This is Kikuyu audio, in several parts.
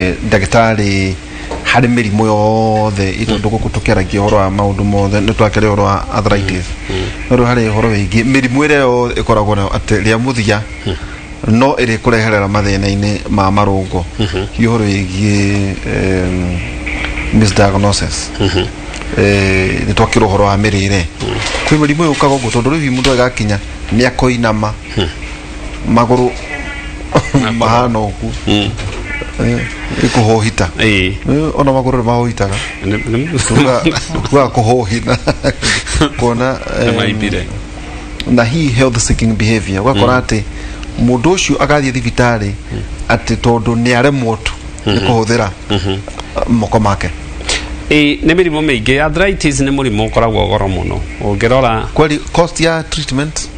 Ndagĩtarĩ, harĩ mĩrimũ yothe tondũ gũkũ tũkĩaragia ũhoro wa maũndũ mothe, nĩ twakĩaria ũhoro wa arthritis, no rĩu harĩ ũhoro wĩgiĩ mĩrimũ ĩrĩa yothe ĩkoragwo nayo atĩ rĩa mũthia no ĩrĩkũreherera mathĩna-inĩ ma marũngo, hihi ũhoro wĩgiĩ misdiagnosis. Nĩ twakĩra ũhoro wa mĩrĩre, kwĩ mĩrimũ yũkaga ũguo tondũ rĩu hihi mũndũ agakinya nĩ akoinama magũrũ mahana ũguo ĩkũhũhita. Ona magũrũ nĩ mahũhitaga. Tugaga kũhũhina kuona Nĩmaimbire. Na hihi health seeking behavior, ũgakora atĩ mũndũ ũcio agathiĩ thibitarĩ atĩ tondũ nĩ aremwo tu nĩ kũhũthĩra moko make. Ĩ, nĩ mĩrimũ mĩingĩ. Arthritis nĩ mũrimũ ũkoragwo goro mũno ũngĩrora. Kweli cost ya treatment?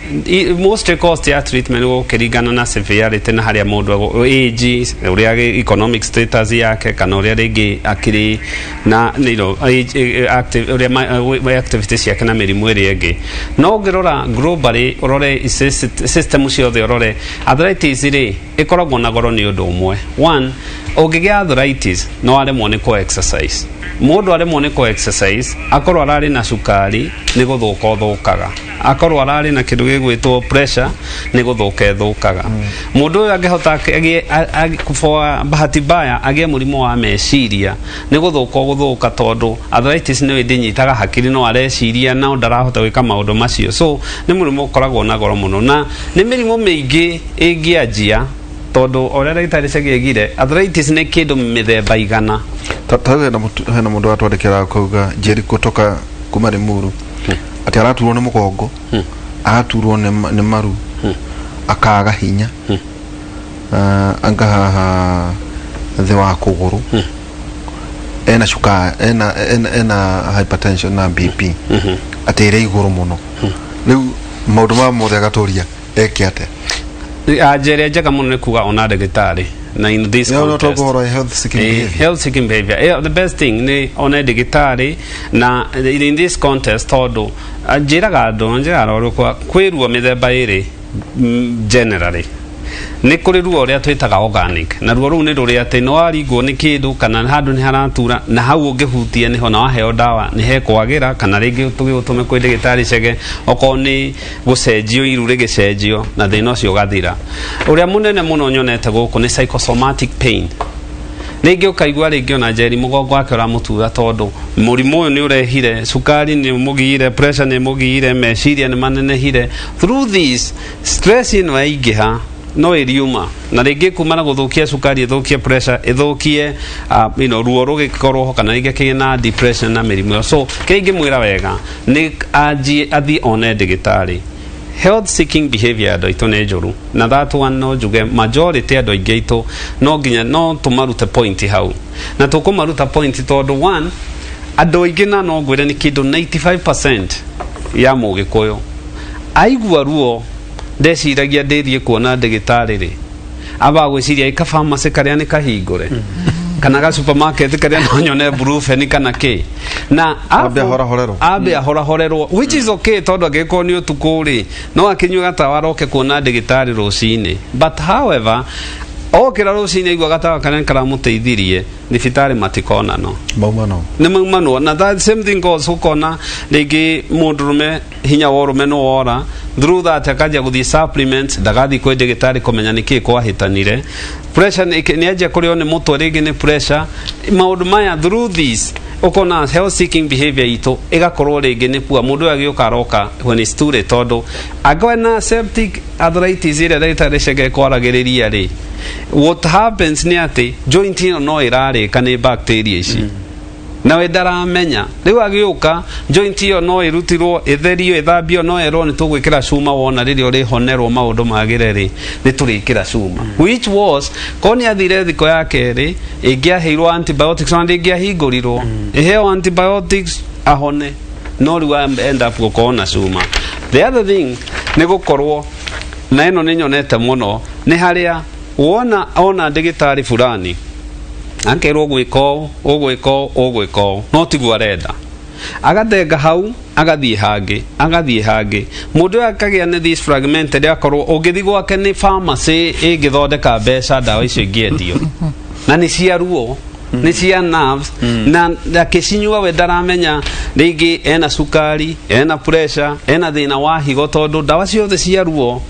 Mostly cost ya treatment gũkĩringana na severity na harĩa mũndũ age, ũrĩa economic status yake, kana ũrĩa rĩngĩ akĩrĩ na age, active, ũrĩa activity ciake na mĩrimũ ĩrĩa ĩngĩ. No ũngĩrora globally, ũrore system ciothe, ũrore arthritis rĩ, ĩkoragwo na goro nĩ ũndũ ũmwe. One, ũngĩgĩa arthritis no aremwo nĩ kũ exercise. Mũndũ aremwo nĩ kũ exercise, akorwo ararĩ na cukari nĩ gũthũka ũthũkaga, akorwo ararĩ na kĩndũ gĩgwĩtwo pressure nĩ gũthũka ĩthũkaga. Mũndũ ũyũ angĩhota agĩe for bahati mbaya agĩe mũrimũ wa meciria, nĩ gũthũka ũgũthũka, tondũ arthritis nĩ ĩndĩnyitaga hakiri, no areciria no ndarahota gwĩka maũndũ macio. So nĩ mũrimũ ũkoragwo na goro mũno na nĩ mĩrimũ mĩingĩ ĩngĩanjia, tondũ ũrĩa ndagĩtarĩ Chege arthritis nĩ kĩndũ mĩthemba 100. Ta rĩu hena mũndũ watwandĩkĩra akauga Njeri kutoka kuma Limuru atĩ araturwo nĩ mũgongo, agaturwo nĩ maru, akaga hinya. Anga haha thĩ wa kũgũrũ, ena cukari, ena hypertension na BP atĩ ĩrĩ igũrũ mũno. Rĩu maũndũ maya mothe agatũria eke atĩa? Njĩra ĩrĩa njega mũno nĩ kuga ona ndagĩtarĩ na in this no context twakwĩra ũhoro wa health seeking behavior. Health seeking behavior. The best thing nĩ one ndagĩtarĩ na in this context, tondũ njĩraga andũ, njĩraga arwaru kwa kwĩ ruo mĩthemba ĩrĩ. Generally nĩ kũrĩ ruo ũrĩa twĩtaga organic, na ruo rũu nĩ rũrĩa atĩ nĩ waringwo nĩ kĩndũ kana handũ nĩ haratura na hau ũngĩhutia nĩho, na waheo ndawa nĩ hekwagĩra, kana rĩngĩ tũgĩgũtũme kwĩ ndagĩtarĩ Chege, okorwo nĩ gũcenjio iru rĩgĩcenjio na thĩna ũcio ũgathira. Ũrĩa mũnene mũno nyonete gũkũ nĩ psychosomatic pain. Rĩngĩ ũkaigua rĩngĩ ona Njeri mũgongo wake ũramũtura tondũ mũrimũ ũyũ nĩ ũrehire cukari, nĩ mũgiire pressure, nĩ mũgiire meciria, nĩ manenehire. Through this stress ĩno yaingĩha no ĩriuma na rĩngĩ kuma na gũthũkia cukari, ĩthũkie pressure, ĩthũkie ruo rũgĩkorwo ho, kana rĩngĩ kĩgĩe na depression na mĩrimũ ĩyo. So kĩrĩa ingĩmwĩra wega nĩ anjie athiĩ one ndagĩtarĩ. Health seeking behavior ya andũ aitũ nĩ njũru, na that one no njuge majority andũ aingĩ aitũ no nginya no tũmarute point hau, na tũkũmaruta point tondũ one, andũ aingĩ, na no ngwĩre nĩ kĩndũ 95% ya mũgĩkũyũ aigua ruo ndeciragia ndĩthiĩ kuona ndagĩtarĩ rĩ, aba gwĩciria ĩka pharmacy karĩa nĩ kahingũre kana ga supermarket karĩa no nyone Brufen kana kĩ na ambe ahorahorerwo. Ambe ahorahorerwo, which is okay, tondũ angĩkorwo nĩ ũtukũ rĩ, no akĩnyue gatawa aroke kuona ndagĩtarĩ rũcinĩ. But however, okĩra rũcinĩ aigua gatawa karĩa karamũteithirie, thibitarĩ matikonano. Mauma no. Nĩ maumanwo. Na that same thing goes, ũkona rĩngĩ mũndũrũme hinya wa ũrũme nĩ wora. Through that akanjia gũthiĩ supplements, ndagathiĩ kwĩ ndagĩtarĩ kũmenya nĩkĩ kwahĩtanire. Pressure nĩ anjia kũrĩo nĩ mũtwe, rĩngĩ nĩ pressure. Maũndũ maya, through this ũkona health seeking behavior itũ ĩgakorwo rĩngĩ nĩ pua. Mũndũ ũyũ agĩũka aroka when it's too late, tondũ angĩkorwo na septic arthritis ĩrĩa ndagĩtarĩ Chege kwaragĩrĩria rĩ, what happens nĩ atĩ joint ĩno no ĩrarĩka nĩ bacteria ici nawe ndaramenya. Rĩu agĩũka, joint ĩyo no ĩrutirwo, ĩtherio, ĩthambio, no erwo nĩ tũgwĩkĩra cuma. Wona rĩrĩa ũrĩhonerwo maũndũ magĩre rĩ, nĩ tũrĩkĩra cuma, which was korwo nĩ athire thikũ ya kerĩ ĩngĩaheirwo antibiotics, ona ndĩngĩahingũrirwo, ĩheo antibiotics ahone, no rĩu end up gũkorwo na cuma. The other thing nĩ gũkorwo na ĩno nĩ nyonete mũno nĩ harĩa wona ona ndĩgĩtarĩ fulani akerwo gwĩka ũũ, ũgwĩka ũũ, ũgwĩka ũũ, no tiguo arenda, agatenga hau, agathiĩ hangĩ, agathiĩ hangĩ. Mũndũ ũyũ akagĩa nĩ this fragmented, akorwo ũngĩthiĩ gwake nĩ pharmacy ĩngĩthondeka mbeca ndawa icio ingĩendio. Na nĩ cia ruo, nĩ cia nerves, na akĩcinyua we ndaramenya rĩngĩ ena cukari, ena pressure, ena thĩna wa higo, tondũ ndawa ciothe cia ruo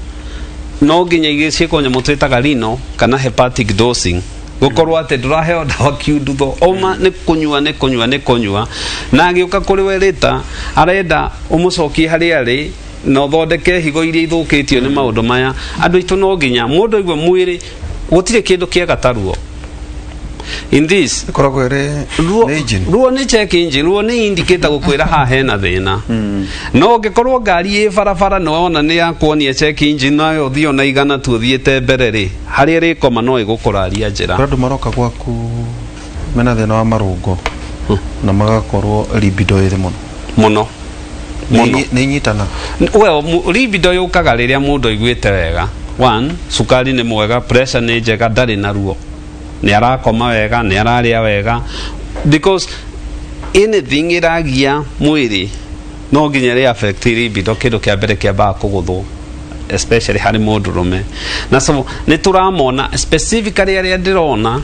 no nginya igĩ ciĩkwo nyamũ twĩtaga renal kana hepatic dosing, gukorwo atĩ ndũraheo ndawa kiundutho oma nĩ kũnyua, nĩ kũnyua, nĩ kũnyua, na agĩũka kũrĩ we rĩta arenda ũmũcokie harĩa arĩ na ũthondeke higo iria ithũkĩtio nĩ maũndũ maya. Andũ aitũ, no nginya mũndũ aigue mwĩrĩ gũtirĩ kĩndũ kĩega ta ruo in this. Ĩkoragwo ĩrĩ Ruo. Nĩ engine. Ruo nĩ check engine, ruo nĩ indicator gũkwĩra haha hena thĩna. No ũngĩkorwo ngari ĩ barabara nĩ wona nĩ yakuonia check engine, nayo ũthiĩ ona 100 tu ũthiĩte mbere rĩ, harĩa ĩrĩkoma no ĩgũkũraria njĩra. Kũrĩ andũ maroka gwaku mena thĩna wa marũngo na magakorwo libido ĩrĩ mũno. Mũno mũno. Nĩ inyitana. Well, libido yũkaga rĩrĩa mũndũ aiguĩte wega. One, cukari nĩ mwega, pressure nĩ njega, ndarĩ na ruo, nĩ arakoma wega, nĩ ararĩa wega, because anything ĩragia mwĩrĩ no nginya ĩrĩ affect libido. Kĩndũ kĩa mbere kĩambaga kũgũthwo, especially harĩ mũndũrũme, na so nĩ tũramona specifically arĩa ndĩrona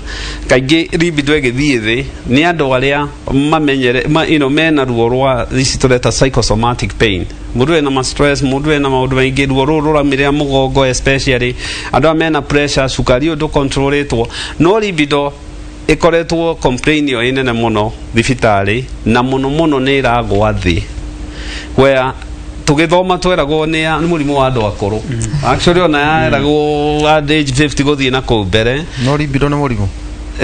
kaingĩ libido ĩgĩthiĩ thĩ nĩ andũ arĩa mamenyere ma, mena ruo rwa ici tũreta psychosomatic pain. Mũndũ ena ma stress, mũndũ ena maũndũ maingĩ, ruo rũrũ rũramĩrĩra mũgongo, especially andũ arĩa mena pressure, cukari ũyũ ndũcontrolĩtwo, no libido ĩkoretwo complain ĩyo ĩ nene mũno thibitarĩ, na mũno mũno nĩ ĩragwa thĩ, where tũgĩthoma tweragwo nĩ mũrimũ wa andũ akũrũ. Actually, ona yeragwo at age 50 gũthiĩ na kũu mbere. No libido nĩ mũrimũ?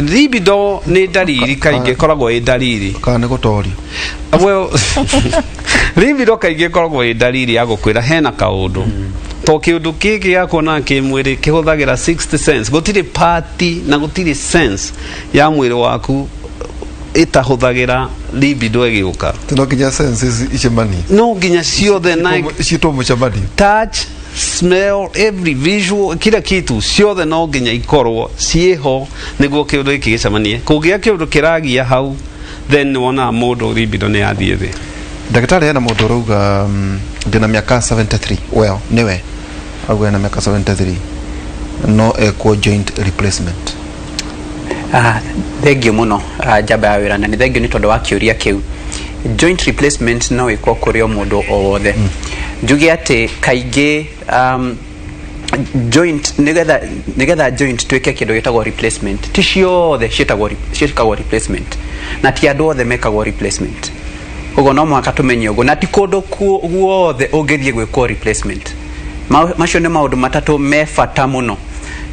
Libido nĩ ndariri, kaingĩ ĩkoragwo ĩ ndariri. Kana nĩ gũtorio? Well, libido kaingĩ ĩkoragwo ĩ ndariri ya gũkwĩra hena kaũndũ, to kĩũndũ kĩngĩ gĩa kuona kĩ mwĩrĩ kĩhũthagĩra 60 sense. Gũtirĩ part na gũtirĩ sense ya mwĩrĩ waku ĩtahũthagĩra libido ĩgĩũka. No nginya senses icemanie? No nginya ciothe na Ciĩtwo mũcemanio. Touch, smell, every visual, kila kitu, ciothe no nginya ikorwo ciĩho nĩguo kĩũndũ gĩkĩ gĩcemanie. Kũngĩa kĩũndũ kĩragia hau, then nĩwonaga mũndũ libido nĩ yathiĩ thĩ. Ndagĩtarĩ, hena mũndũ ũrauga, ndĩna mĩaka 73, well, nĩwe auga ena mĩaka 73, no ekwo joint replacement? Thengio mũno, njamba ya wĩra, na nĩ thengio nĩ tondũ wa kĩũria kĩu. Joint replacement no ĩkwo kũrĩ o mũndũ o wothe. Njuge atĩ kaingĩ joint, nĩgetha joint twĩke kĩndũ gĩtagwo replacement, ti ciothe ciĩkagwo replacement, na ti andũ othe mekagwo replacement. Koguo no mũhaka tũmenye ũguo, na ti kũndũ guothe ũngĩthiĩ gwĩkwo replacement. Macio nĩ maũndũ matatũ me bata mũno: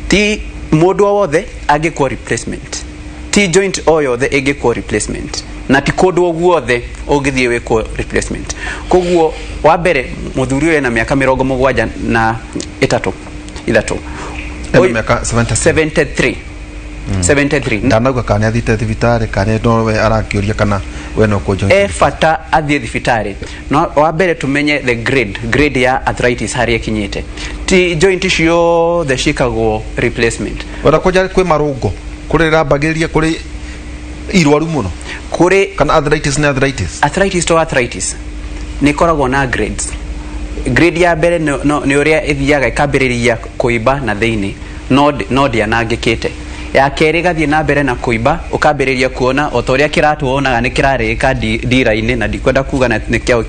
ti mũndũ o wothe angĩkwo replacement, ti joint o yothe ĩngĩkwo replacement, na ti kũndũ o guothe ũngĩthiĩ wĩkwo replacement. Koguo wa mbere, mũthuri ũyũ ena mĩaka 73, ithatũ. Ena mĩaka 77. 73, 73. Ndanauga kana nĩ athiĩte thibitarĩ kana no we arakĩũria kana we no kwo joint. E bata athiĩ thibitarĩ. No wa mbere tumenye the grade ya arthritis harĩa ĩkinyĩte. Ti joint ciothe ciĩkagwo replacement. Ona kũnja kwĩ marũngo, kũrĩ rambagĩrĩria, kũrĩ irwaru mũno. Kũrĩ. Kana arthritis nĩ arthritis? Arthritis to arthritis nĩ ĩkoragwo na grades. Grade ya mbere nĩ ũrĩa ĩthiaga ĩkambĩrĩria kũimba na thĩinĩ no ndĩanangĩkĩte. Ya kerĩ ĩgathiĩ na mbere na kũimba, ũkambĩrĩria kuona o ta ũrĩa kĩratũ wonaga nĩ kĩrarĩka ndira-inĩ, na ndikwenda kuga nĩ kĩaũ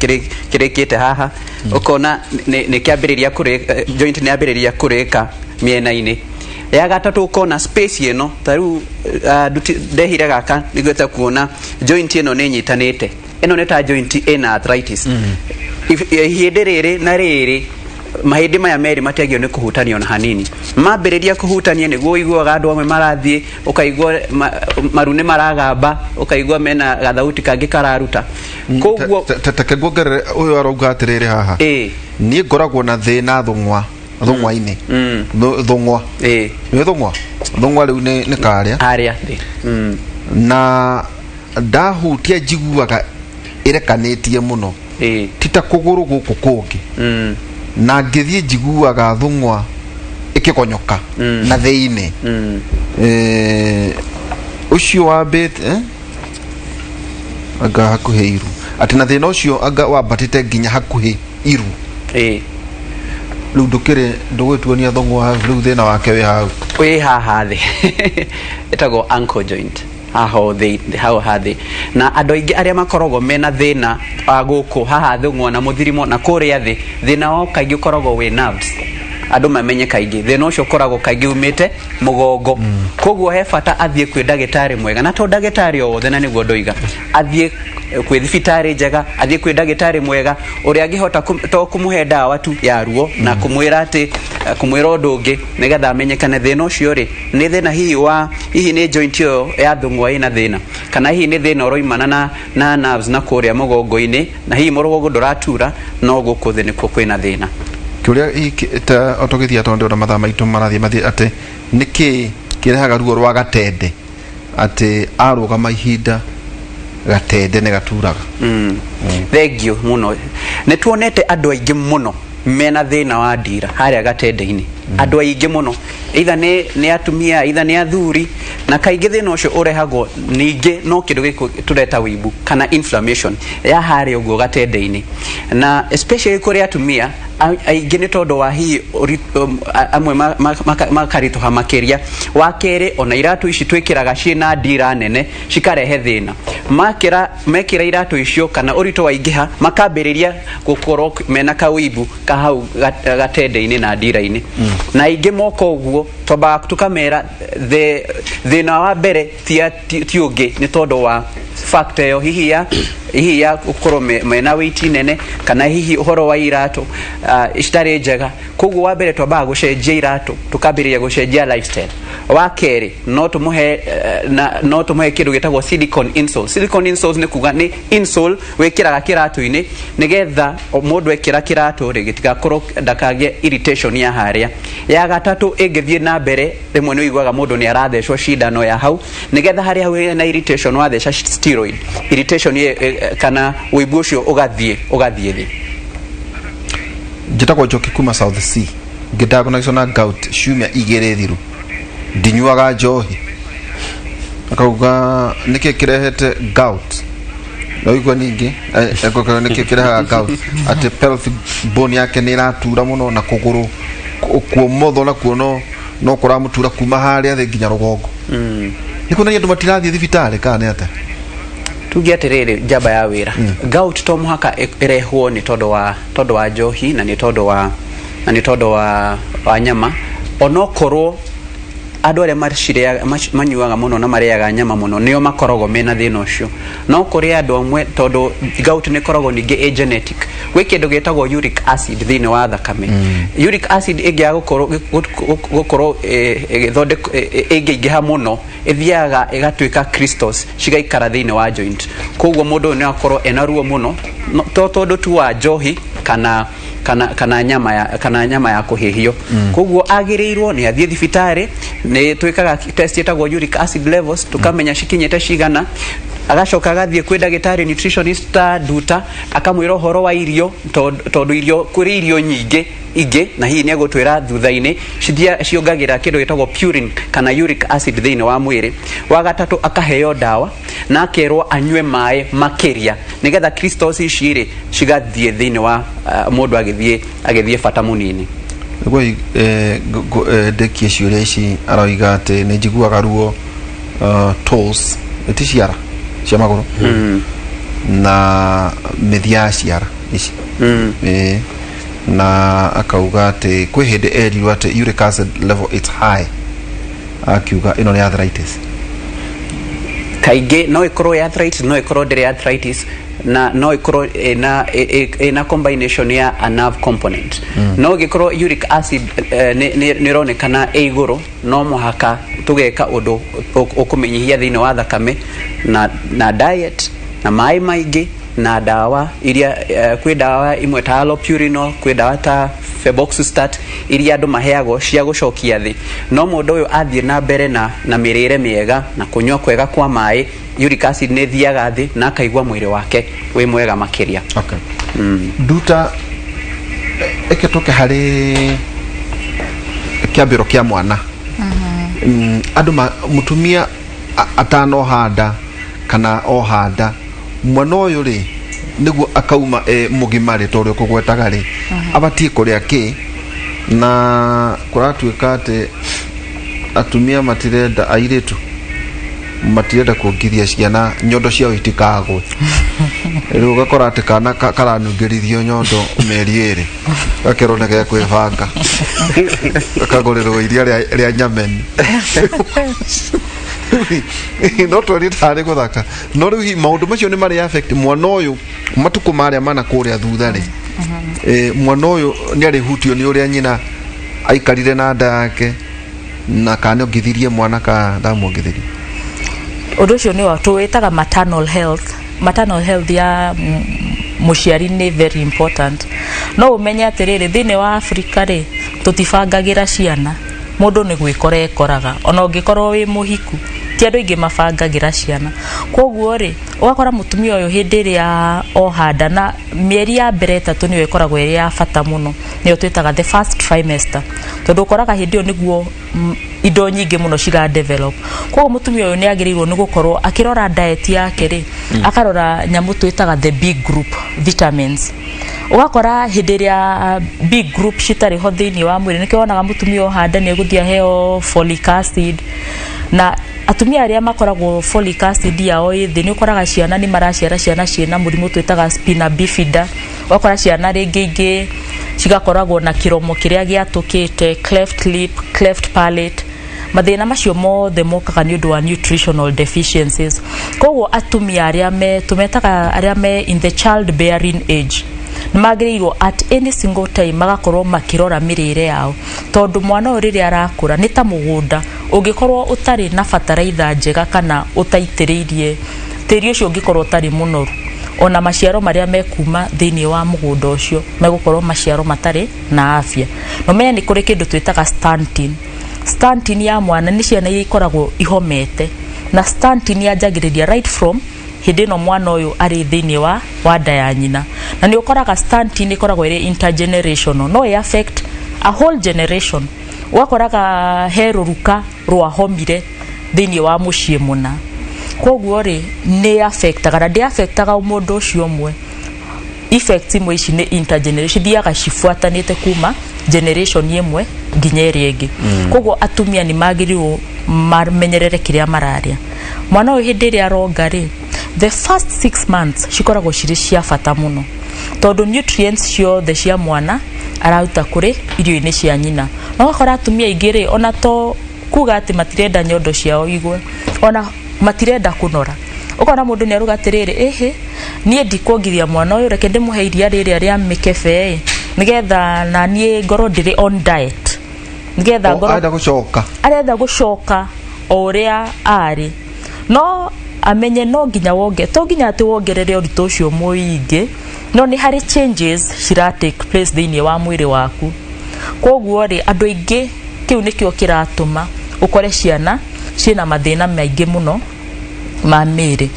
kĩrĩkĩte haha. Ũkona nĩ kĩambĩrĩria kũrĩka, joint nĩ yambĩrĩria kũrĩka mĩena-inĩ. Ya gatatũ ũkona space ĩno, ta rĩu ndehire gaka nĩguo kuona joint ĩno nĩ ĩnyitanĩte. Ĩno nĩ ta joint ĩna arthritis. Ihĩndĩ rĩrĩ na rĩrĩ, mahĩndĩ maya merĩ matiagĩrĩirwo nĩ kũhutania ona hanini. Mambĩrĩria kũhutania nĩguo ũiguaga andũ amwe marathiĩ, ũkaigua maru nĩ maragamba, ũkaigua mena gathauti kangĩ kararuta. Koguo Take nguongerere, ũyũ arauga atĩrĩrĩ haha, niĩ ngoragwo na thĩna thũng'wa, thũng'wa-inĩ. Thũng'wa. Nĩ thũng'wa, thũng'wa rĩu nĩ karĩa. Harĩa thĩ. Na ndahutia njiguaga ĩrekanĩtie mũno, ti ta kũgũrũ gũkũ kũngĩ, na ngĩthiĩ njiguaga thũng'wa ĩkĩgonyoka na thĩinĩ. Ũcio wambĩte, anga hakuhĩ iru, atĩ na thĩna ũcio anga wambatĩte nginya hakuhĩ iru. Rĩu ndũkĩrĩ ndũgwĩtuonia thũng'wa hau, rĩu thĩna wake wĩ hau. Wĩ haha thĩ, ĩtagwo ankle joint, haha thĩ, hau hathĩ. Na andũ aingĩ arĩa makoragwo mena thĩna wa gũkũ haha thũng'wa na mũthirimo na kũrĩa thĩ, thĩna wao kaingĩ ũkoragwo wĩ nerves. Andũ mamenye kaingĩ thĩna ũcio ũkoragwo kaingĩ umĩte mũgongo. Koguo he bata athiĩ kwĩ ndagĩtarĩ mwega, na to ndagĩtarĩ o wothe, na nĩguo ndoiga athiĩ kwĩ thibitarĩ njega, athiĩ kwĩ ndagĩtarĩ mwega ũrĩa angĩhota to kũmũhe ndawa tu ya ruo na kũmwĩra atĩ kũmwĩra ũndũ ũngĩ nĩgetha amenyekane thĩna ũcio rĩ nĩ thĩna hihi wa hihi nĩ joint ĩyo ya thũng'wa ĩna thĩna, kana hihi nĩ thĩna ũroimana na nerves na kũrĩa mũgongo-inĩ, na hihi mũgongo ndũratura no gũkũ thĩ nĩkuo kwĩna thĩna. Kĩũria gĩkĩ ta o tũgĩthiĩ, tondũ ndĩrona mathaa maitũ marathiĩ mathiĩ, atĩ nĩkĩ kĩrehaga ruo rwa gatende, atĩ arũgama ihinda gatende nĩ gaturaga? Thank you mũno. Nĩ tuonete andũ aingĩ mũno mena thĩna wa ndira harĩa gatende-inĩ, andũ aingĩ mũno, either nĩ atumia, either nĩ athuri, na kaingĩ thĩna ũcio ũrehagwo ningĩ no kĩndũ gĩkũ tũreta wĩimbu kana inflammation ya harĩa ũguo gatende-inĩ, na especially kũrĩ atumia aingĩ nĩ tondũ wa hihi amwe makaritũha makĩria. Wa kerĩ, ona iratũ ici twĩkĩraga ciĩna ndira nene cikarehe thĩna. Makĩra mekĩra iratũ icio kana ũritũ waingĩha, makambĩrĩria gũkorwo mena kawĩimbu ka hau gatende-inĩ na ndira-inĩ. Na aingĩ moka ũguo twambaga tũkamera thĩna wa mbere ti ũngĩ nĩ tondũ wa factor ĩyo, hihi ya gũkorwo mena weight nene, kana hihi ũhoro wa iratũ citarĩ njega. Koguo wa mbere twambaga gũcenjia iratũ, tũkambĩrĩria gũcenjia lifestyle. Wa kerĩ, no tũmũhe na no tũmũhe kĩndũ gĩtagwo silicone insole. Silicone insoles nĩ kuga nĩ insole wĩkĩraga kĩratũ-inĩ nĩgetha mũndũ ekĩra kĩratũ rĩ gĩtigakorwo ndakagĩe irritation ya harĩa. Ya gatatũ, ĩngĩthiĩ na mbere, rĩmwe nĩ ũiguaga mũndũ nĩ arathecwo cindano ya hau nĩgetha harĩa hau hena irritation, watheca steroid, irritation kana wĩimbu ũcio ũgathiĩ thĩ. Njĩtagwo Njoki kuma South C, ngĩdiagnoswo na gout ciumia 2 thiru, ndinyuaga njohi. Akauga nĩkĩ kĩrehete gout? No igua ningĩ nĩkĩ kĩrehaga gout, atĩ pelvic bone yake nĩ ĩratura mũno na kũgũrũ kuomotho nakuo no kũramũtura kuma harĩa thĩ nginya rũgongo. Nĩ kuonania andũ matirathiĩ thibitarĩ kana nĩ atĩa? Tuge atĩrĩrĩ, njamba ya wĩra, gout to mũhaka ĩrehwo nĩ tondũ wa njohi na nĩ tondũ wa nyama, onokorwo andũ arĩa macirĩaga manyuaga mũno na marĩaga nyama mũno nĩo makoragwo mena thĩna ũcio. No kũrĩ andũ amwe, tondũ gout nĩ ĩkoragwo ningĩ ĩ genetic, gwĩ kĩndũ gĩtagwo uric acid thĩinĩ wa thakame. Uric acid ĩngĩaga gũkorwo ĩgĩthondekwo, ĩngĩingĩha mũno, ĩthiaga ĩgatuĩka crystals cigaikara thĩinĩ wa joint. Koguo mũndũ ũyũ nĩ akorwo ena ruo mũno, to tondũ tu wa njohi kana nyama ya kũhĩhio. Koguo agĩrĩirwo nĩ athiĩ thibitarĩ. Nĩ twĩkaga test ĩtagwo uric acid levels, tũkamenya cikinyĩte cigana. Agacoka agathiĩ kwĩ ndagĩtarĩ nutritionist ta Nduta, akamwĩra ũhoro wa irio, tondũ irio, kũrĩ irio nyingĩ ingĩ, na hihi nĩ egũtwĩra thutha-inĩ, ciongagĩrĩra kĩndũ gĩtagwo purine kana uric acid thĩinĩ wa mwĩrĩ. Wa gatatũ, akaheo ndawa na akerwo anyue maĩ makĩria nĩgetha crystals ici rĩ cigathiĩ thĩinĩ wa mũndũ agĩthiĩ bata mũnini. Nĩguo ndĩkie ciũria ici, aroiga atĩ nĩ njiguaga ruo toes, ti ciara cia magũrũ, na mĩthia ya ciara ici. Na akauga atĩ kwĩ hĩndĩ erirwo atĩ uric acid level is high, akiuga ĩno nĩ arthritis. Kaingĩ no ĩkorwo ĩ arthritis, no ĩkorwo ndĩrĩ arthritis, na no ĩkorwo ĩna combination ya a nerve component. No ĩngĩkorwo uric acid nĩ ĩronekana ĩ igũrũ, no mũhaka tũgeka ũndũ ũkũmĩnyihia thĩinĩ wa thakame na diet na maĩ maingĩ na ndawa iria kwĩ ndawa imwe ta allopurinol, kwĩ ndawa ta febuxostat iria andũ maheagwo cia gũcokia thĩ. No mũndũ ũyũ athiĩ na mbere na mĩrĩre mĩega na kũnyua kwega kwa maĩ, uric acid nĩ ĩthiaga thĩ na akaigua mwĩrĩ wake wĩ mwega makĩria. Okay. Nduta, ĩke tũke harĩ kĩambĩro kĩa mwana. Andũ mũtumia atanoha nda kana oha nda, mwana ũyũ rĩ, nĩguo akauma e mũgima rĩ, tondũ ũkũgwetaga rĩ, abatiĩ kũrĩa kĩ? Na kũratuĩka atĩ atumia matirenda, airĩtu matirenda kuongithia ciana, nyondo ciao itikagwe. Rĩu ũgakora atĩ kana karanungĩrithio nyondo mĩeri 2, gakerwo nĩ gekwĩbanga, gakagũrĩrwo iria rĩa nyameni. No tweri tarĩ gũthaka, no rĩu hihi maũndũ macio nĩ marĩ affect mwana ũyũ matukũ marĩa mana kũrĩa thutha rĩ? Mwana ũyũ nĩ arĩhutio nĩ ũrĩa nyina aikarire na nda yake, na kana nĩ ongithirie mwana ka ndamuongithirie? Ũndũ ũcio nĩ tũwĩtaga maternal health. Maternal health ya mũciari nĩ very important. No ũmenye atĩrĩrĩ, thĩinĩ wa Afrika rĩ, tũtibangagĩra ciana. Mũndũ nĩ gwĩkora ekoraga, ona ũngĩkorwo wĩ mũhiku, ti andũ aingĩ mabangagĩra ciana. Koguo rĩ, ũgakora mũtumia ũyũ hĩndĩ ĩrĩa oha nda, na mĩeri ya mbere 3 nĩyo ĩkoragwo ĩrĩ ya bata mũno, nĩyo twĩtaga the first trimester, tondũ ũkoraga hĩndĩ ĩyo nĩguo indo nyingĩ mũno cira develop. Koguo mũtumia ũyũ nĩ agĩrĩirwo nĩ gũkorwo akĩrora diet yake rĩ, akarora nyamũ twĩtaga the big group vitamins. Ũgakora hĩndĩ ĩrĩa big group citarĩ ho thĩinĩ wa mwĩrĩ, nĩkĩo wonaga mũtumia oha nda nĩ egũthiĩ aheo folic acid. Na atumia arĩa makoragwo folic acid yao ĩ thĩ, nĩ ũkoraga ciana nĩ maraciara ciana ciĩna mũrimũ twĩtaga spina bifida. Ũgakora ciana rĩngĩ ingĩ cigakoragwo na kĩromo kĩrĩa gĩatũkĩte, cleft lip, cleft palate. Mathĩna macio mothe mokaga nĩ ũndũ wa nutritional deficiencies. Koguo atumia arĩa me, tũmetaga arĩa me in the child bearing age, nĩ magĩrĩirwo at any single time magakorwo makĩrora mĩrĩre yao, tondũ mwana ũyũ rĩrĩa arakũra nĩ ta mũgũnda ũngĩkorwo ũtarĩ na bataraitha njega kana ũtaitĩrĩirie, tĩri ũcio ũngĩkorwo ũtarĩ mũnoru, ona maciaro marĩa mekuma thĩinĩ wa mũgũnda ũcio megũkorwo maciaro matarĩ na afya. Na ũmenye nĩ kũrĩ kĩndũ twĩtaga stunting. Stunting ya mwana nĩ ciana iria ikoragwo ihomete, na stunting yanjagĩrĩria right from hĩndĩ ĩno mwana ũyũ arĩ thĩinĩ wa nda ya nyina. Na nĩ ũkoraga stunting ĩkoragwo ĩrĩ intergenerational, no ĩ affect a whole generation. Ũgakoraga he rũruka rwahomire thĩinĩ wa mũciĩ mũna. Koguo rĩ, nĩ affectaga, na ndĩ affectaga mũndũ ũcio ũmwe. Effects imwe ici nĩ intergeneration, cithiaga cibuatanĩte kuma generation ĩmwe nginya ĩrĩa ĩngĩ. Koguo atumia nĩ magĩrĩirwo mamenyerere kĩrĩa mararĩa. Mwana ũyũ hĩndĩ ĩrĩa aronga rĩ, the first 6 months cikoragwo cirĩ cia bata mũno, tondũ nutrients ciothe cia mwana araruta kũrĩ irio-inĩ cia nyina. Na ũgakora atumia aingĩ rĩ, ona to kuga atĩ matirenda nyondo ciao igwe, ona matirenda kũnora. Ũkona mũndũ nĩ aruga atĩrĩrĩ, ĩhĩ, niĩ ndikuongithia mwana ũyũ, reke ndĩmũhe iria rĩrĩa rĩa mĩkebe ĩ, nĩgetha na niĩ ngorwo ndĩrĩ on diet, nĩgetha ngorwo Arenda gũcoka. Arenda gũcoka o ũrĩa arĩ. No amenye no nginya wonge, to nginya atĩ wongerere ũritũ ũcio mũingĩ, no nĩ harĩ changes cira take place thĩinĩ wa mwĩrĩ waku. Koguo rĩ, andũ aingĩ kĩu nĩkĩo kĩratũma ũkore ciana ciĩna mathĩna maingĩ mũno ma mĩĩrĩ.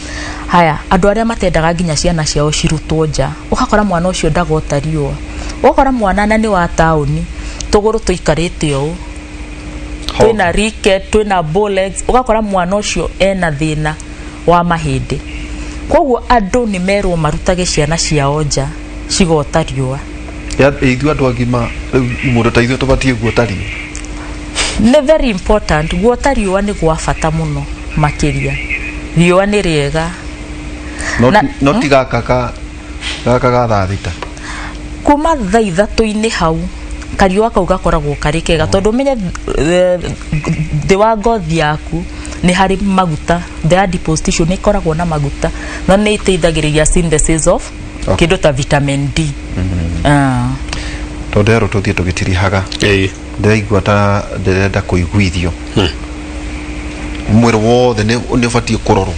Haya, andũ arĩa matendaga nginya ciana ciao cirutwo nja, ũgakora mwana ũcio ndagota riũa. Ũgakora mwana na nĩ wa taũni, tũgũrũ tũikarĩte ũũ, twĩna ricket, twĩna bow legs. Ũgakora mwana ũcio ena thĩna wa mahĩndĩ. Koguo andũ nĩ merwo marutage ciana ciao nja cigota riũa. Ithuĩ andũ agima rĩu, mũndũ ta ithuĩ tũbatiĩ guota riũa? Nĩ very important. Guota riũa nĩ gwa bata mũno makĩria. Riũa nĩ rĩega. No no ti gaka ga thaa 6. Kuma thaa 3-inĩ hau, kariũa kau gakoragwo karĩ kega, tondũ ũmenye thĩ wa ngothi yaku nĩ harĩ maguta. The adipose tissue nĩ ĩkoragwo na maguta, no nĩ ĩteithagĩrĩria synthesis of kĩndũ ta vitamin D. Ah. Tondũ herwo tũthiĩ tũgĩtirihaga. Ndĩraigua ta ndĩrenda kũiguithio mwĩrĩ wothe nĩ ũbatiĩ kũrorwo.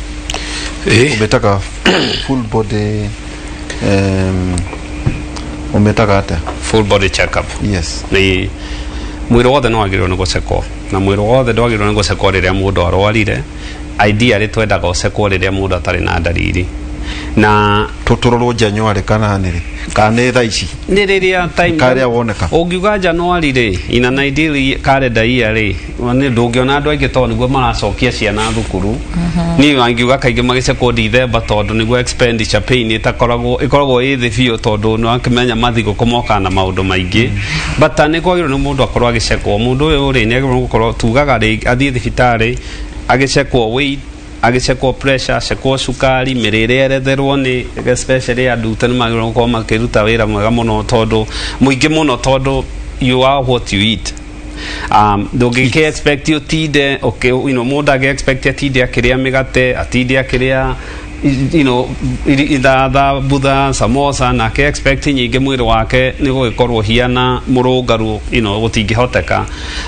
Ũmĩtaga full body, ũmĩtaga atĩa? Full body check up. Yes. Nĩ mwĩrĩ wothe nĩ wagĩrĩirwo nĩ gũcekwo, na mwĩrĩ wothe ndwagĩrĩirwo nĩ gũcekwo rĩrĩa mũndũ arwarire. Ideally twendaga ũcekwo rĩrĩa mũndũ atarĩ na ndariri. Na Tũtũrorwo January kana nĩ rĩ, kana nĩ thaa ici? Nĩ rĩrĩa time Karĩa woneka. Ũngiuga January rĩ, in an ideal calendar year rĩ, nĩ ndũngĩona andũ aingĩ tondũ nĩguo maracokia ciana thukuru. Niĩ angiuga kaingĩ magĩcekwo December tondũ nĩguo expenditure pain ĩtakoragwo, ĩkoragwo ĩ thĩ biũ, tondũ nĩ wakĩmenya mathigũkũ mokaga na maũndũ maingĩ. But nĩ kwagĩrĩirwo nĩ mũndũ akorwo agĩcekwo. Mũndũ ũyũ rĩ, nĩ agĩrĩirwo gũkorwo tugaga rĩ athiĩ thibitarĩ agĩcekwo weight, agĩcekwo pressure, acekwo cukari, mĩrĩre eretherwo. Nĩ especially andũ nĩ magĩrĩirwo gũkorwo makĩruta wĩra mwega mũno, tondũ mũingĩ mũno, tondũ you are what you eat. Ndũngĩkĩ expect ũtinde okay, mũndũ angĩ expect atinde akĩrĩa mĩgate, atinde akĩrĩa ithatha butha samosa, nake expect nyingĩ mwĩrĩ wake nĩ gũgĩkorwo hiana mũrũngaru, gũtingĩhoteka.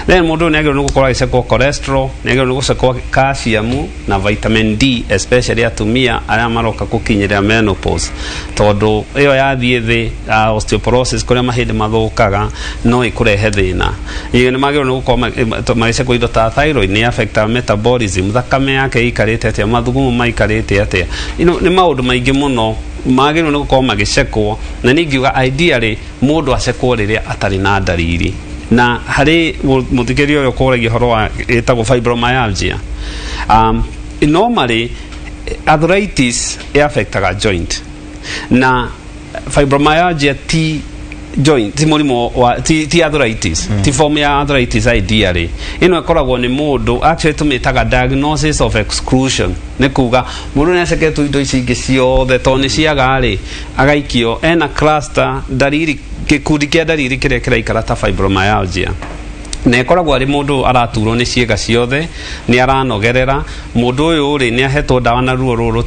Then mũndũ ũyũ nĩ agĩrĩirwo nĩ gũkorwo agĩcekwo cholesterol, nĩ agĩrĩirwo nĩ gũcekwo calcium na vitamin D, especially atumia arĩa maroka gũkinyĩrĩra menopause, tondũ ĩyo yathiĩ thĩ, osteoporosis, kũrĩa mahĩndĩ mathũkaga, no ĩkũrehe thĩna. Ĩyo nĩ magĩrĩirwo nĩ gũkorwo magĩcekwo indo ta thyroid, nĩ affectaga metabolism, thakame yake ĩikarĩte atĩa, mathugumo maikarĩte atĩa. Nĩ maũndũ maingĩ mũno magĩrĩirwo nĩ gũkorwo magĩcekwo. Na niĩ ingiuga ideally mũndũ acekwo rĩrĩa atarĩ na ndariri. Na harĩ mũthikĩrĩria ũrĩa ũkũragia ũhoro wa ĩtagwo fibromyalgia, normally arthritis ĩaffectaga joint, na fibromyalgia ti joint, ti mũrimũ wa ti arthritis, ti form ya arthritis. Ideally ĩno ĩkoragwo nĩ mũndũ, actually tũmĩtaga diagnosis of exclusion, nĩ kuga mũndũ nĩ aceketwo indo ici ingĩ ciothe, tondũ nĩ ciaga rĩ, agaikio ena cluster ndariri, gĩkundi kĩa ndariri kĩrĩa kĩraikara ta fibromyalgia. Na ĩkoragwo arĩ mũndũ araturwo nĩ ciĩga ciothe, nĩ aranogerera. Mũndũ ũyũ rĩ, nĩ ahetwo ndawa na ruo rũrũ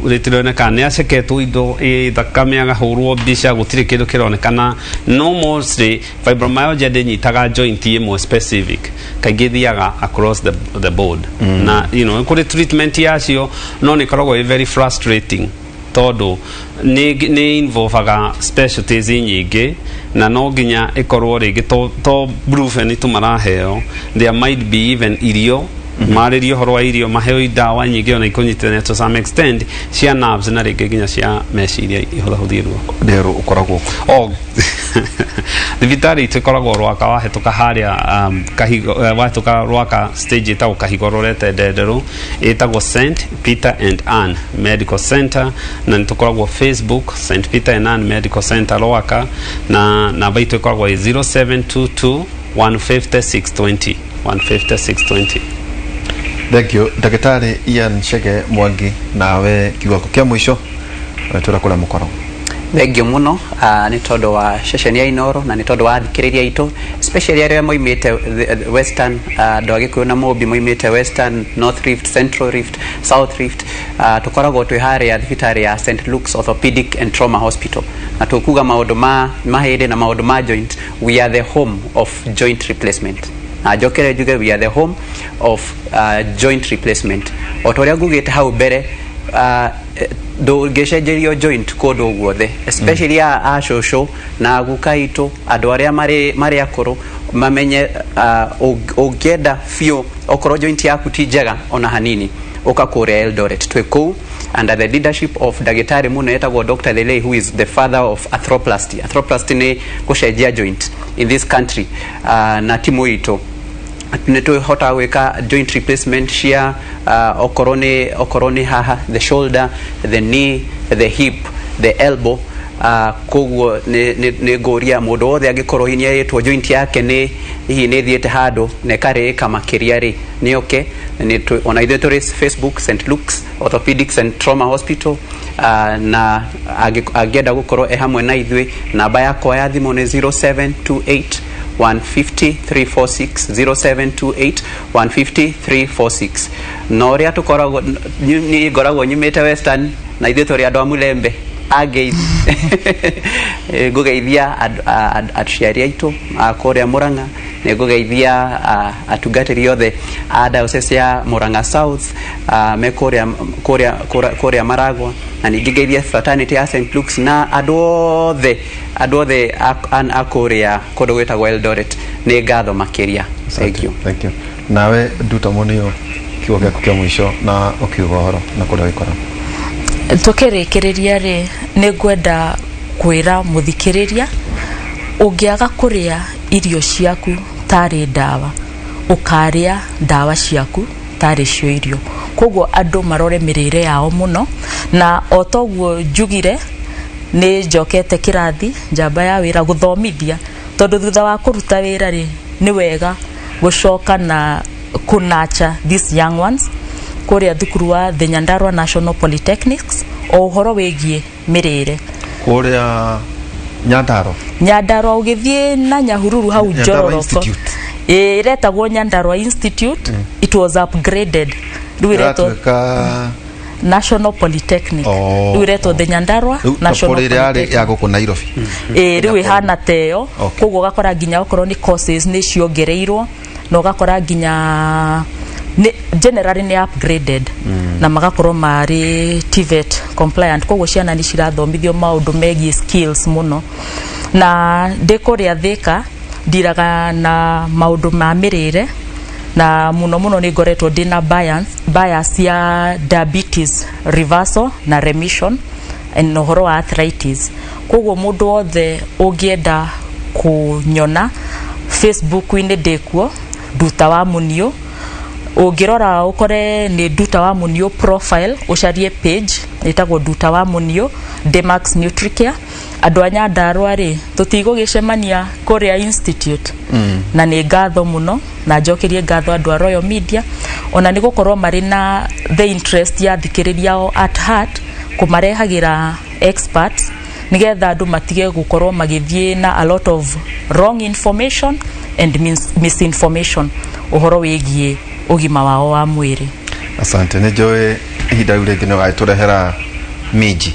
rĩtironeka, nĩ aceketwo indo ĩ thakame, agahũrwo mbica, gũtirĩ kĩndũ kĩronekana. No mostly fibromyalgia ndĩnyitaga joint ĩmwe specific, kaingĩ ĩthiaga across the board. Na kũrĩ treatment yacio, no nĩ ĩkoragwo ĩ very frustrating tondũ nĩ involvaga specialties nyingĩ, na no nginya ĩkorwo rĩngĩ to brufen tu maraheo, there might be even irio, marĩrie ũhoro wa irio, maheo ndawa nyingĩ ona ikũnyitithania to some extent cia nerves, na rĩngĩ nginya cia meciria ihũthahũthie ruo. Ndero ũkoragwo kũ? O thibitarĩ itũ ĩkoragwo Rwaka, wahĩtũka harĩa Kahigo, wahĩtũka Rwaka stage ĩtagwo Kahigo rorete Ndenderũ, ĩtagwo St Peter and Ann Medical Center. Na nĩ tũkoragwo Facebook, St Peter and Ann Medical Center Rwaka, na namba itũ ĩkoragwo ĩ 0722 150 620, 150 620. Thank you, Ndagĩtarĩ Ian Chege Mwangi. Nawe kiugo kĩa mũico, twĩra kũrĩa mũkoragwo. Thengio mũno nĩ tondũ wa ceceni ya Inoro na nĩ tondũ wa athikĩrĩria aitũ, especially arĩa moimĩte western, andũ a Gĩkũyũ na Mũmbi moimĩte Western, North Rift, Central Rift, South Rift. Tũkoragwo twĩ harĩa thibitarĩ ya St Luke's Orthopedic and Trauma Hospital, na tũkuga maũndũ ma mahĩndĩ na maũndũ ma joint. We are the home of joint replacement, na njokere njuge we are the home of joint replacement. O ta ũrĩa ngugĩte hau mbere, ndũngĩcenjerio joint kũndũ guothe, especially a cũcũ na guka itũ, andũ arĩa marĩ akũrũ mamenye, ũngĩenda biũ, okorwo joint yaku ti njega ona hanini, ũka kũrĩa Eldoret. Twĩ kũu under the leadership of ndagĩtarĩ mũno etagwo Dr. Lelei, who is the father of arthroplasty. Arthroplasty nĩ gũcenjia joint in this country. Na timu itũ nĩ tũhotaga gwĩka joint replacement cia okorwo nĩ haha, the shoulder, the knee, the hip, the elbow. Koguo nĩ ngũria mũndũ wothe angĩkorwo hihi nĩerĩtwo joint yake nĩ hihi nĩ ĩthiĩte handũ na ĩkarĩĩka makĩria rĩ, nĩ oke. Ona ithuĩ tũrĩ Facebook, St Luke's Orthopedics and Trauma Hospital. Na angĩenda gũkorwo e hamwe na ithuĩ, namba yakwa ya thimũ nĩ 0728 150 346, 0728 150 346. Na ũrĩa tũkoragwo, niĩ ngoragwo nyumĩte Western na ithuĩ tũrĩ andũ a Mulembe angeithi. Ngũgeithia aciari aitũ a kũrĩa Murang'a, nĩ ngũgeithia atungatĩri othe a diocese ya Murang'a South, me kũrĩa Maragwa, na ningĩ ngeithia fraternity ya St Luke's na andũ othe a kũrĩa kũndũ gwĩtagwo Eldoret. Nĩ ngatho makĩria, thank you. Thank you. Nawe Nduta Munio, kiugo gĩaku kĩa mũico na ũkiuga ũhoro na kũrĩa wĩkoragwo. Tukĩrĩkĩrĩria rĩ, nĩ ngwenda kwĩra mũthikĩrĩria, ũngĩaga kũrĩa irio ciaku tarĩ ndawa, ũkarĩa ndawa ciaku tarĩ cio irio. Koguo andũ marore mĩrĩre yao mũno, na o toguo njugire nĩ njokete kĩrathi njamba ya wĩra gũthomithia, tondũ thutha wa kũruta wĩra rĩ, nĩ wega gũcoka na kũnacha these young ones kũrĩa thukuru wa the Nyandarua National Polytechnics o ũhoro wĩgiĩ mĩrĩre. Kũrĩa Nyandarua? Nyandarua, ũgĩthiĩ na Nyahururu hau. Nyandarua Njororoko. Institute. Ĩĩ, ĩretagwo Nyandarua Institute. It was upgraded, rĩu ĩretwo ĩratuĩka National Polytechnic. Oh. Rĩu ĩretwo the Nyandarua rĩu National kũrĩa yarĩ Polytechnic. ya gũkũ Nairobi. Ĩĩ, rĩu ĩhana teyo. Okay. Koguo ũgakora nginya okorwo nĩ courses nĩ ciongereirwo, na ũgakora nginya nĩ generally nĩ upgraded na magakorwo marĩ TVET compliant. Koguo ciana nĩ cirathomithio maũndũ megiĩ skills mũno. Na ndĩ kũrĩa Thika ndiraga na maũndũ ma mĩrĩre, na mũno mũno nĩ ngoretwo ndĩna bias ya diabetes reversal na remission na ũhoro wa arthritis. Koguo mũndũ wothe ũngĩenda kũnyona Facebook-inĩ, ndĩkuo Nduta wa Muniũ. Ũngĩrora ũkore nĩ Nduta wa Muniũ profile, ũcarie page ĩtagwo Nduta wa Muniũ Demax Nutricare. Andũ a Nyandarua rĩ, tũtigũgĩcemania kũrĩa institute. Na nĩ ngatho mũno, na njokerie ngatho andũ a Royal Media ona nĩ gũkorwo marĩ na the interest ya thikĩrĩria ao at heart, kũmarehagĩra experts nigetha andũ matige gũkorwo magĩthiĩ na a lot of wrong information and misinformation ũhoro wĩgiĩ ũgima wao wa mwĩrĩ. Asante. Nĩ njũĩ ihinda rĩu rĩngĩ nĩ ũgagĩtũrehera minji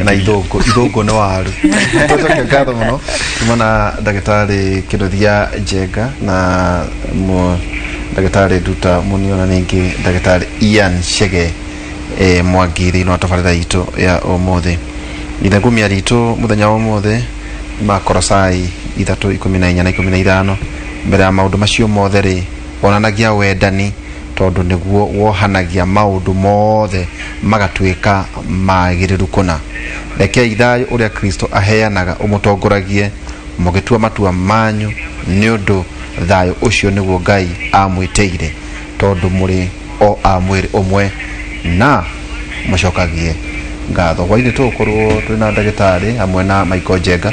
na ithũngũ. Ithũngũ nĩ waru. Tũcoke ngatho mũno kuma na ndagĩtarĩ Kĩnuthia Njenga na ndagĩtarĩ Nduta Munio na ningĩ ndagĩtarĩ Ian Chege Mwangi thĩinĩ wa tabarĩra itũ ya ũmũthĩ. Ithangumia ritũ mũthenya wa ũmũthĩ ma Korosai 3:14 na 15. Mbere ya maũndũ macio mothe rĩ, onanagia wendani, tondũ nĩguo wohanagia maũndũ mothe magatuĩka magĩrĩru kũna. Rekei thayũ ũrĩa Kristo aheanaga ũmũtongoragie mũgĩtua matua manyu, nĩ ũndũ thayũ ũcio nĩguo Ngai amwĩtĩire, tondũ mũrĩ o a mwĩrĩ ũmwe, na mũcokagie ngatho. Hwainĩ tũgũkorwo twĩna ndagĩtarĩ hamwe na Michael Njenga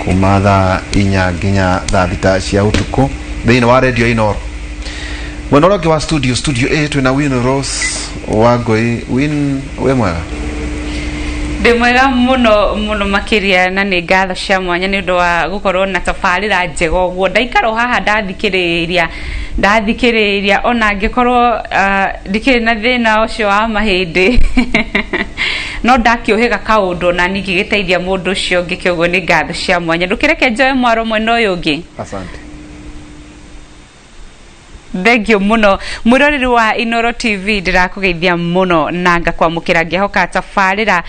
kuma thaa 4 nginya thaa 6 cia ũtukũ thĩinĩ wa redio Inoro. Mwena ũrĩa ũngĩ wa studio, studio A, twĩna Win Rose wa Ngũi. Win, wĩ mwega? Ndĩ mwega mũno mũno makĩria, na nĩ ngatho cia mwanya nĩ ũndũ wa gũkorwo na tabarĩra njega ũguo. Ndaikara o haha ndathikĩrĩria ndathikĩrĩria, ona angĩkorwo ndikĩrĩ na thĩna ũcio wa mahĩndĩ, no ndakĩũhĩga kaũndũ na niĩ ngĩgĩteithia mũndũ ũcio ũngĩ. Kĩoguo nĩ ngatho cia mwanya. Ndũkĩreke njoe mwaro mwena ũyũ ũngĩ. Asante. Thengio muno, mwiroreri wa Inoro TV. Ndĩrakũgeithia mũno na ngakwamũkĩra, ngĩhoka tabarĩra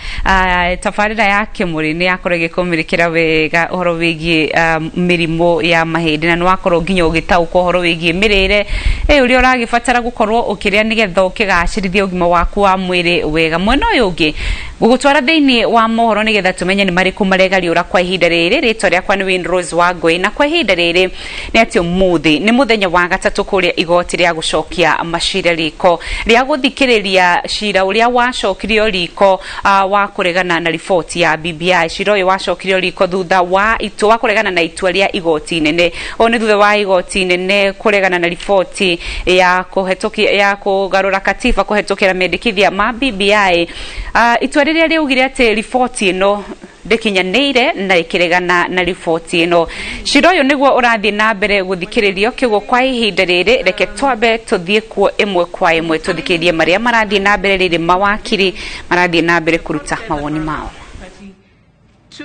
tabarĩra ya kĩmũrĩ nĩ yakorwo ĩgĩkũmĩrĩkĩra wega ũhoro wĩgiĩ mĩrimũ ya mahĩndĩ, na nĩ wakorwo nginya ũgĩtaũkwo ũhoro wĩgiĩ mĩrĩre ũrĩa ũragĩbatara gũkorwo ũkĩrĩa nĩgetha ũkĩgacĩrithia ũgima waku wa mwĩrĩ wega. Mwena ũyũ ũngĩ gũgũtwara thĩinĩ wa mohoro nĩgetha tũmenye nĩ marĩkũ maregariũra kwa ihinda rĩrĩ. Rĩtwa rĩakwa nĩ Wayne Rose wa Ngũĩ, na kwa ihinda rĩrĩ nĩ atĩ ũmũthĩ nĩ mũthenya wa gatatũ kũrĩa igoti rĩa gũcokia macira riko rĩa gũthikĩrĩria cira ũrĩa wacokirio riko wa kũregana na riboti ya BBI. Cira ũyũ wacokirio riko thutha wa itua wa kũregana na itua rĩa igoti inene. Ũũ nĩ thutha wa igoti inene kũregana na riboti ya kũhetũkia ya kũgarũra katiba kũhetũkĩra mendekithia ma BBI. Itua rĩrĩa rĩaugire atĩ riboti ĩno ndĩkinyanĩire na ĩkĩregana na riboti ĩno. Cira ũyũ nĩguo ũrathiĩ na mbere gũthikĩrĩrio, kĩguo kwa ihinda rĩrĩ reke twambe tũthiĩ kuo ĩmwe kwa ĩmwe tũthikĩrĩrie marĩa marathiĩ na mbere rĩrĩ mawakiri marathiĩ na mbere kũruta mawoni mao. Two,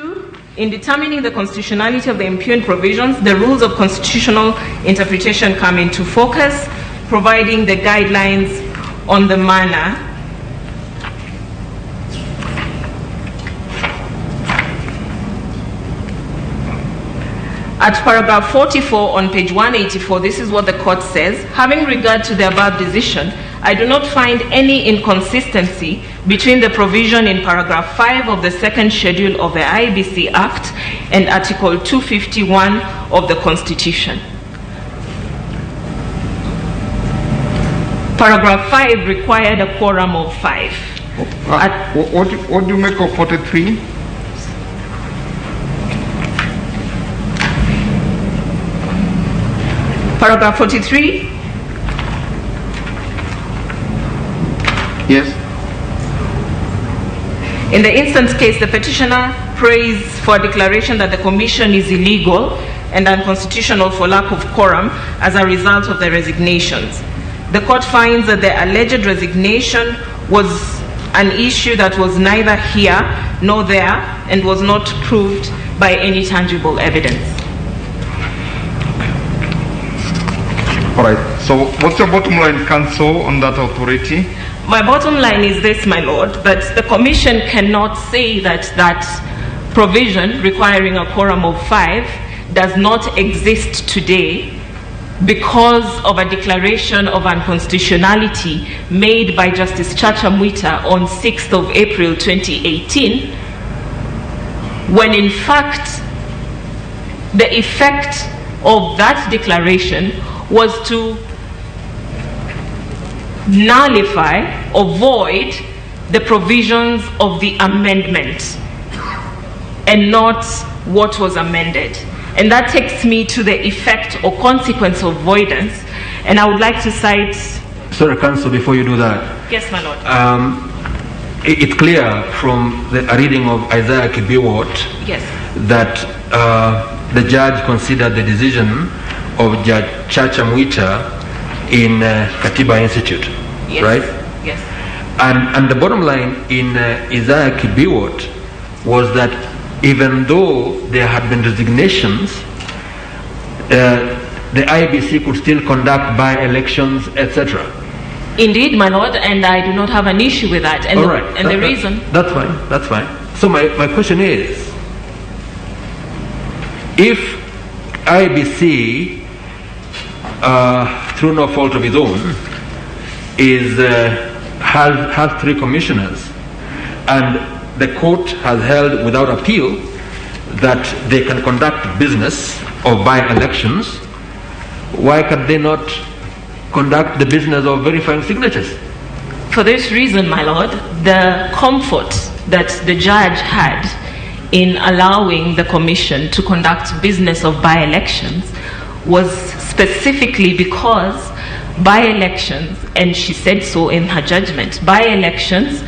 in determining the constitutionality of the impugned provisions, the rules of constitutional interpretation come into focus, providing the guidelines on the manner At paragraph 44 on page 184, this is what the court says. Having regard to the above decision, I do not find any inconsistency between the provision in paragraph 5 of the second schedule of the IEBC Act and Article 251 of the Constitution. Paragraph 5 required a quorum of 5. What do you make of 43? Paragraph 43? Yes. In the instance case, the petitioner prays for a declaration that the commission is illegal and unconstitutional for lack of quorum as a result of the resignations. The court finds that the alleged resignation was an issue that was neither here nor there and was not proved by any tangible evidence. All right. So what's your bottom line, counsel, on that authority? My bottom line is this, my lord, that the commission cannot say that that provision requiring a quorum of 5 does not exist today because of a declaration of unconstitutionality made by Justice Chacha Mwita on 6th of April 2018, when in fact the effect of that declaration was to nullify or void the provisions of the amendment and not what was amended. And that takes me to the effect or consequence of voidance. And I would like to cite... Sorry, counsel, before you do that. Yes, my lord. It's clear from the reading of Isaiah Kibiwot, yes, that the judge considered the decision of Judge Chacha Mwita in Katiba Institute, yes, right? Yes. And the bottom line in Isaiah Kibiwot was that even though there had been resignations, the IEBC could still conduct by-elections, etc. Indeed, my lord, and I do not have an issue with that. And all right. And the reason... That's fine, that's fine. So my question is, if IEBC, through no fault of its own, is, has 3 commissioners, and the court has held without appeal that they can conduct business of by-elections, why can they not conduct the business of verifying signatures? For this reason, my lord, the comfort that the judge had in allowing the commission to conduct business of by-elections was specifically because by-elections, and she said so in her judgment, by-elections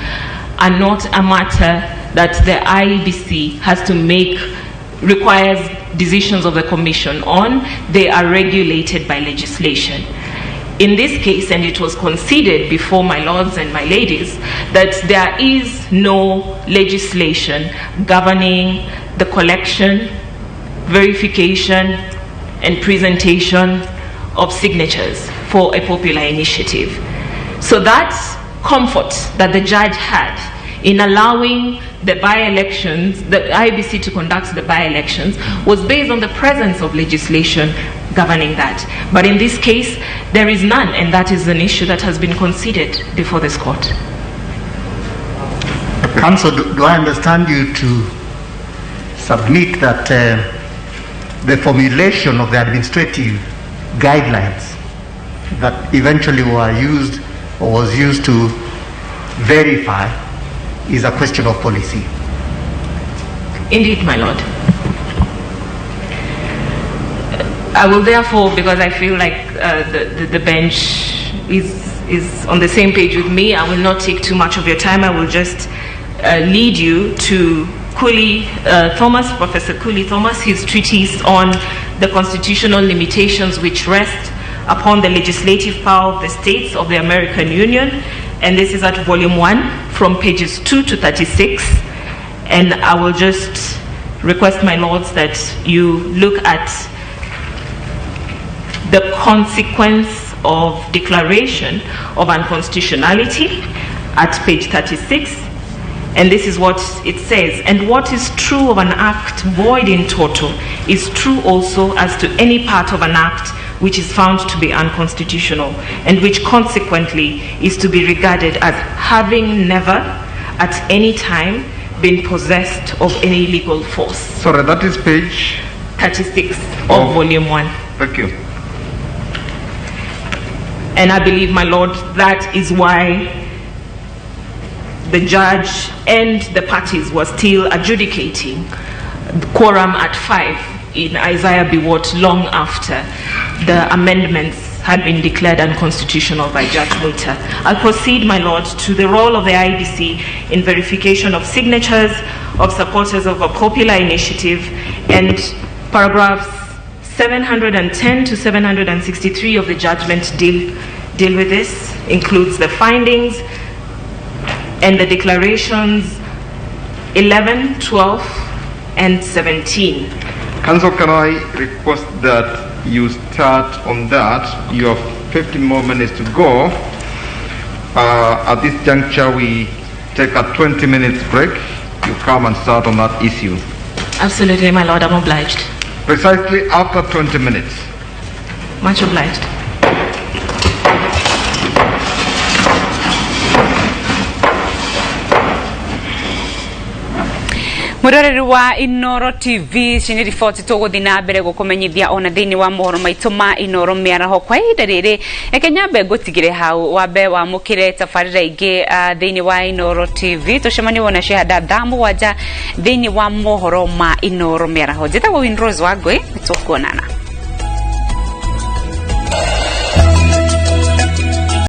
are not a matter that the IEBC has to make, requires decisions of the commission on. They are regulated by legislation. In this case, and it was conceded before my lords and my ladies, that there is no legislation governing the collection, verification, and presentation of signatures for a popular initiative. So that comfort that the judge had in allowing the by-elections, the IEBC to conduct the by-elections, was based on the presence of legislation governing that. But in this case, there is none, and that is an issue that has been conceded before this court. Counsel, do I understand you to submit that the formulation of the administrative guidelines that eventually were used or was used to verify is a question of policy? Indeed, my lord. I will therefore, because I feel like the bench is on the same page with me, I will not take too much of your time. I will just lead you to Kuli Thomas, Professor Kuli Thomas, his treatise on the constitutional limitations which rest upon the legislative power of the states of the American Union. And this is at volume 1 from pages 2 to 36. And I will just request, my lords, that you look at the consequence of declaration of unconstitutionality at page 36. And this is what it says. And what is true of an act void in toto is true also as to any part of an act which is found to be unconstitutional and which consequently is to be regarded as having never at any time been possessed of any legal force. Sorry, that is page 36 of volume 1. Thank you. And I believe, my lord, that is why the judge and the parties were still adjudicating the quorum at 5 in Isaiah Biwott long after the amendments had been declared unconstitutional by Judge Mwita. I'll proceed, my lord, to the role of the IEBC in verification of signatures of supporters of a popular initiative, and paragraphs 710 to 763 of the judgment deal with this, includes the findings and the declarations 11, 12, and 17. Counsel, can I request that you start on that? You have 15 more minutes to go. At this juncture, we take a 20 minutes break. You come and start on that issue. Absolutely, my lord, I'm obliged. Precisely after 20 minutes. Much obliged. Mwiroreri wa Inoro TV, ici nĩ riboti tũgũthiĩ na mbere gũkũmenyithia ona thĩinĩ wa mohoro maitũ ma Inoro mĩaraho. Kwa ihinda rĩrĩ, reke nyambe ngũtigĩre hau, wambe wamũkĩre tabarĩra ingĩ thĩinĩ wa Inoro TV. Tũcemanie wona cihanda thaa 7 thĩinĩ wa mohoro ma Inoro mĩaraho. Njĩtagwo Winrose Wangũi, nĩtũkuonana.